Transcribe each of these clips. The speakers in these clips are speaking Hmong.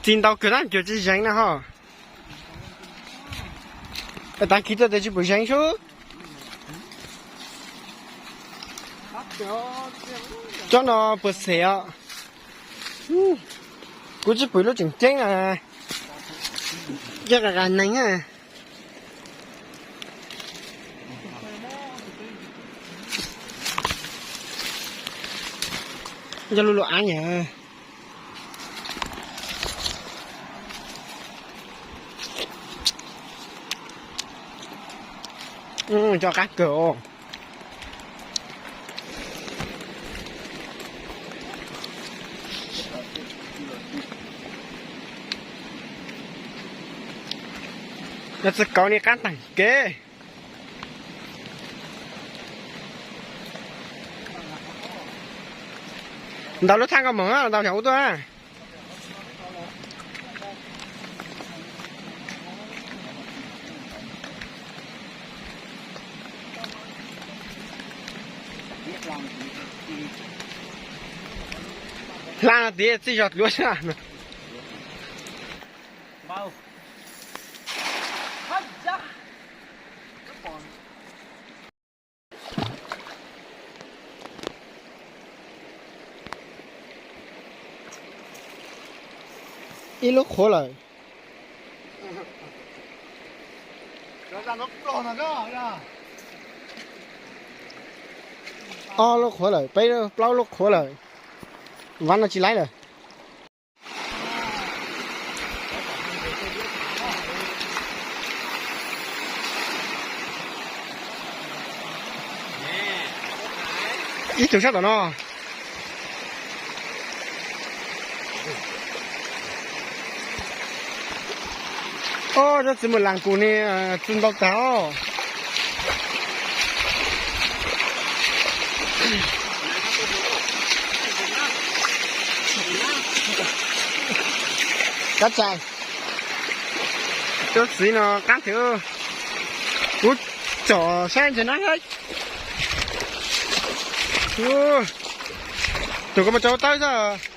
Txiv ntau kawg na, cuag tsis zeeg na ho. Tav kis tuaj tes tsis pum zeeg sub. Tsob no puas xes os. Kuv tsis pum lub tseem ceeb na. Coj qa qa neeg na. Coj lub lub av yog. Cov qab kawg os. Yog txiv kauv ni qab tag kev. Ntaus lub thaj nkauj moog, ntaus xyov ub tuaj. Hla no tias txij zog dluav sab. Ib lub qhuav lawm. Ob lub qhuav lawm, peb plaub lub qhuav lawm. Vav no tsis laib lawm. Ib tug sab tom no. Ob, cov txiv mus las kus ni txi ntau tag os. Kab tsai, cov txiv no qab thiab. Kuv tsom saib ntses nab saib. Tus koj mas tso tawb xwb.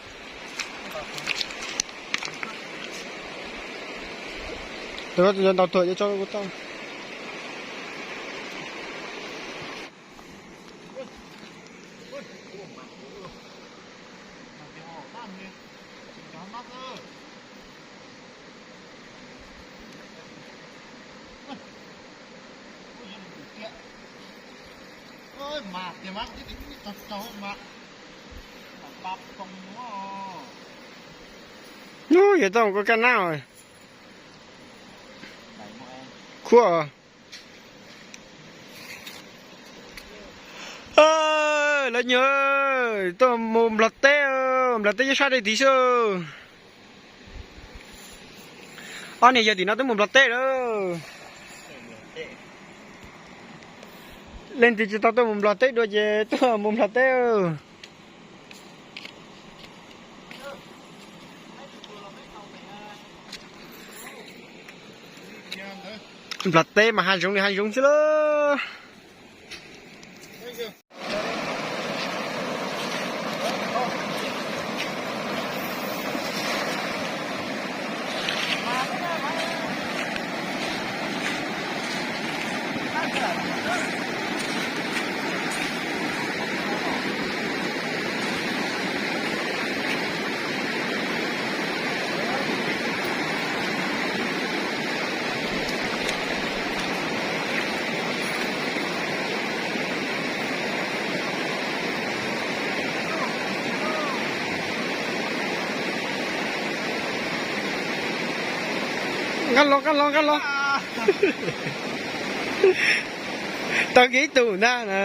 Tus koj tus ntaus tuag yuav tso kuv tau. Ub, yuav tau koj kaj nab khuab. Lawv nyuag tuaj mus nplog teb, nplog teb nyob sab dej tid xwb. Ob niag yawg tim no twb mus nplog teb lawm. Leej twg tsis tau tuaj mus nplog teb dua ces tuaj mus nplog teb. Nplog teb mas hav zoov li hav zoov xwb lauj. Nqa los, nqa los, nqa los. Tau kiag ib tug ntag na.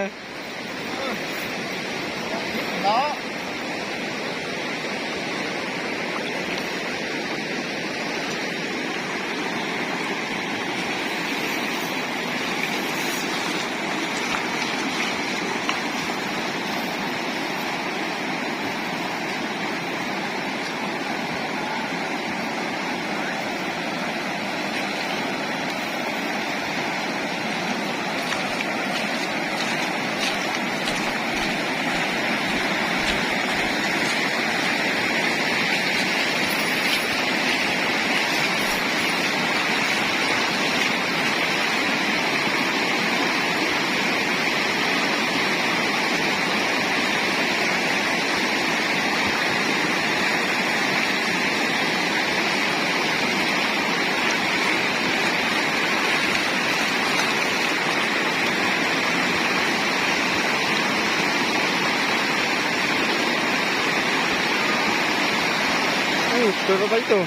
Tus no tau ib tug,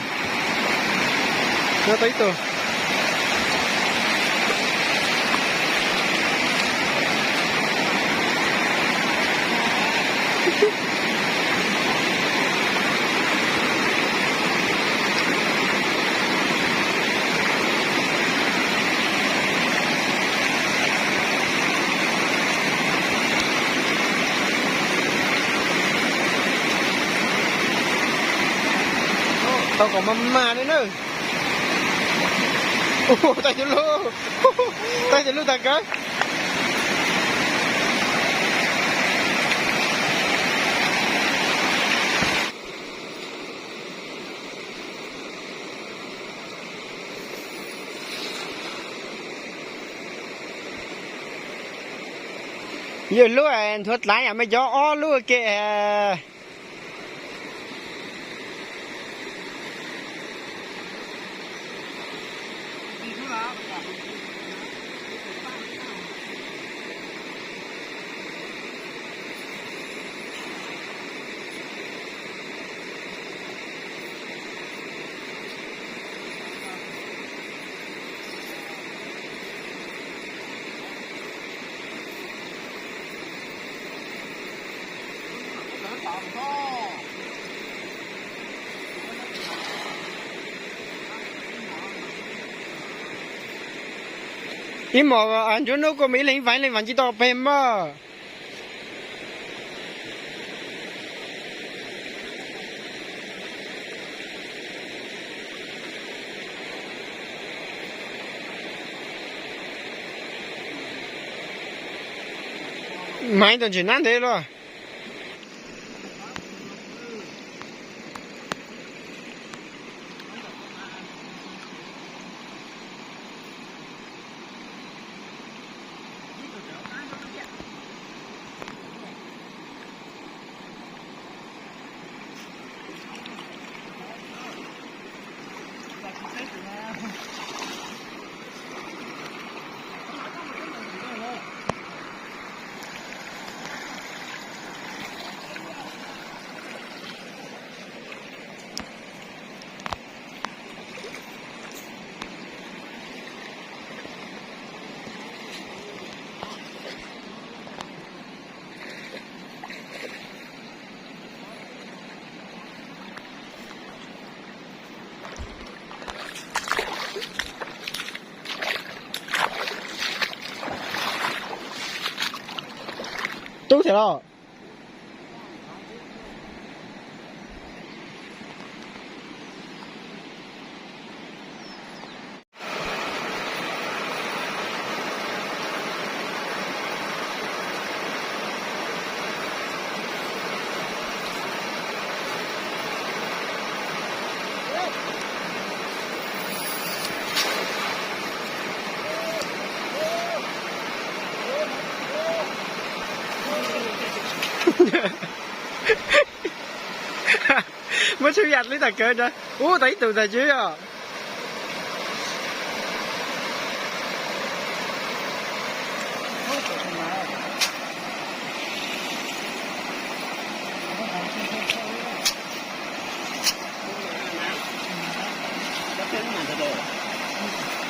no tau ib tug. Tau kom mas mas li na. Ua, tau cov lub, tau cov lub tag kawg. Yog lub nthuav dlav yam me cov ob lub ke. Ib mos ntsuab hnub kuj mas ib leeg ib vas, ib leeg vas ntsib tau pem mas. Mas ib tug ntsis nab ntev luaj. Tub thiab los. Muab tshuaj yam li tag kawg ntag. Ub, tau ib tug ntag tsis yog.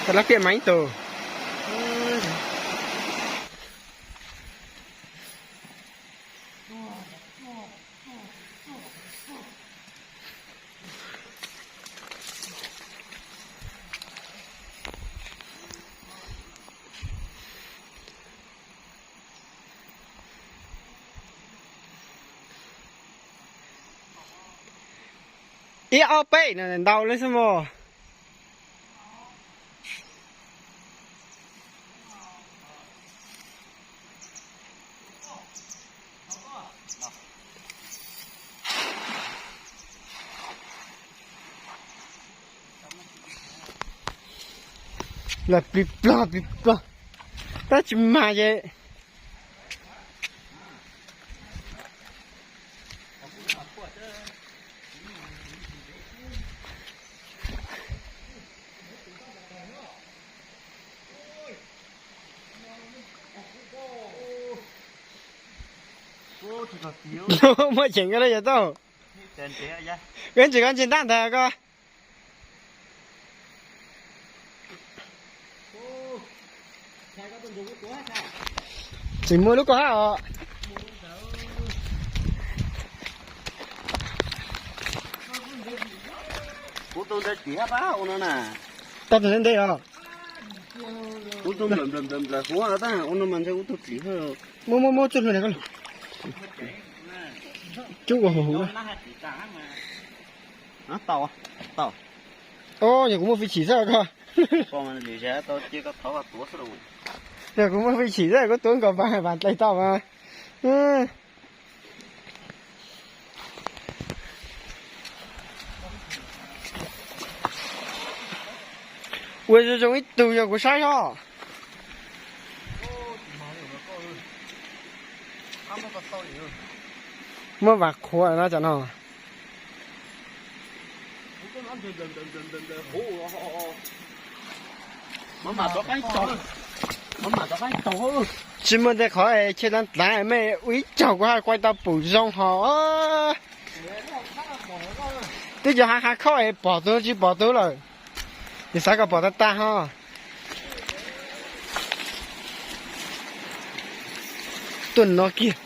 Tau lab piam mas ib tug. Ib ob peb no ntau li xwb mog. Los plig plog plig plog, tab tsis mag ces. Muaj cheem koj li yog tau. Koj ntsis koj ntsis ntab ntawd koj. Tseem muaj lub koj hab os. Kuv tus ntawd tim hab pab ua no na. Tau tus ntawd ntev os. Kuv tus nplawm nplawm nplawm nplawm huv tab ua no mas ntshe kuv tus tim hab. Muab muab muab txuj hlua na koj. Cub ua huv huv na. Tau, tau. Os, yog kuv muaj fij chim xwb koj. Yog kuv muaj fij chim xwb kuv tuav nkaus pas vas dlais tau mas. Ua zoo zoo ib tug yog kuv saib os. Muab vas qhuav no cov no. Tsis muaj tej qhov es cheb dlav dlav mej ua ib tsaug kuv haj quaj tau pum zoo hos. Twb cov hav hav khob es pom tug tsis pom tug lawm. Yus xav kom pom tag tag ho. Tuaj no kiag.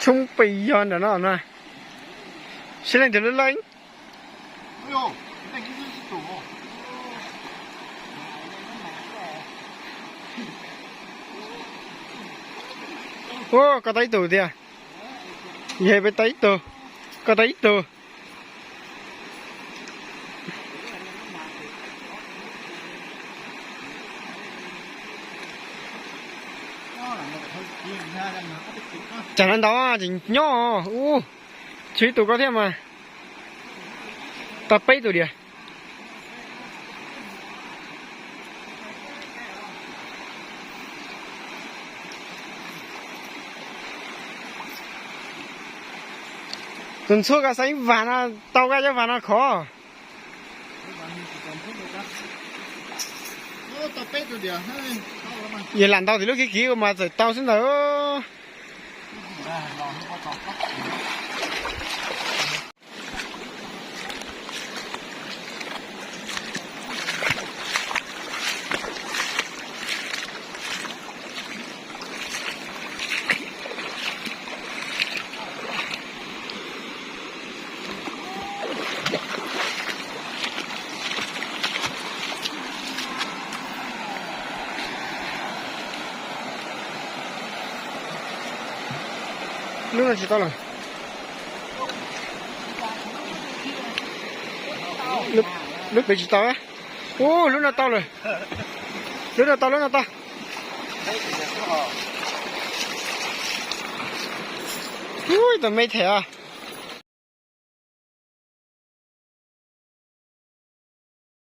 Tshoob pes yog ntawm no na. Sib leej twg lub leej. Ua koj tau ib tug tiag. Yog peb tau ib tug, koj tau ib tug. Tsam no ntau tseem nyob ub. Tshuav ib tug koj thiab mas. Tau peb tug diam. Tus ntxhuab koj xaiv ib vas no, tau koj cov vas no khov. Yog lam ntau tim lub kiv kiv mas txawm tau xwb ntawd. Lub no tsis tau lawm. Lub pem tsis tau. Ub, lub no tau lawm. Lub no tau, lub no tau. Ub, tus me them os.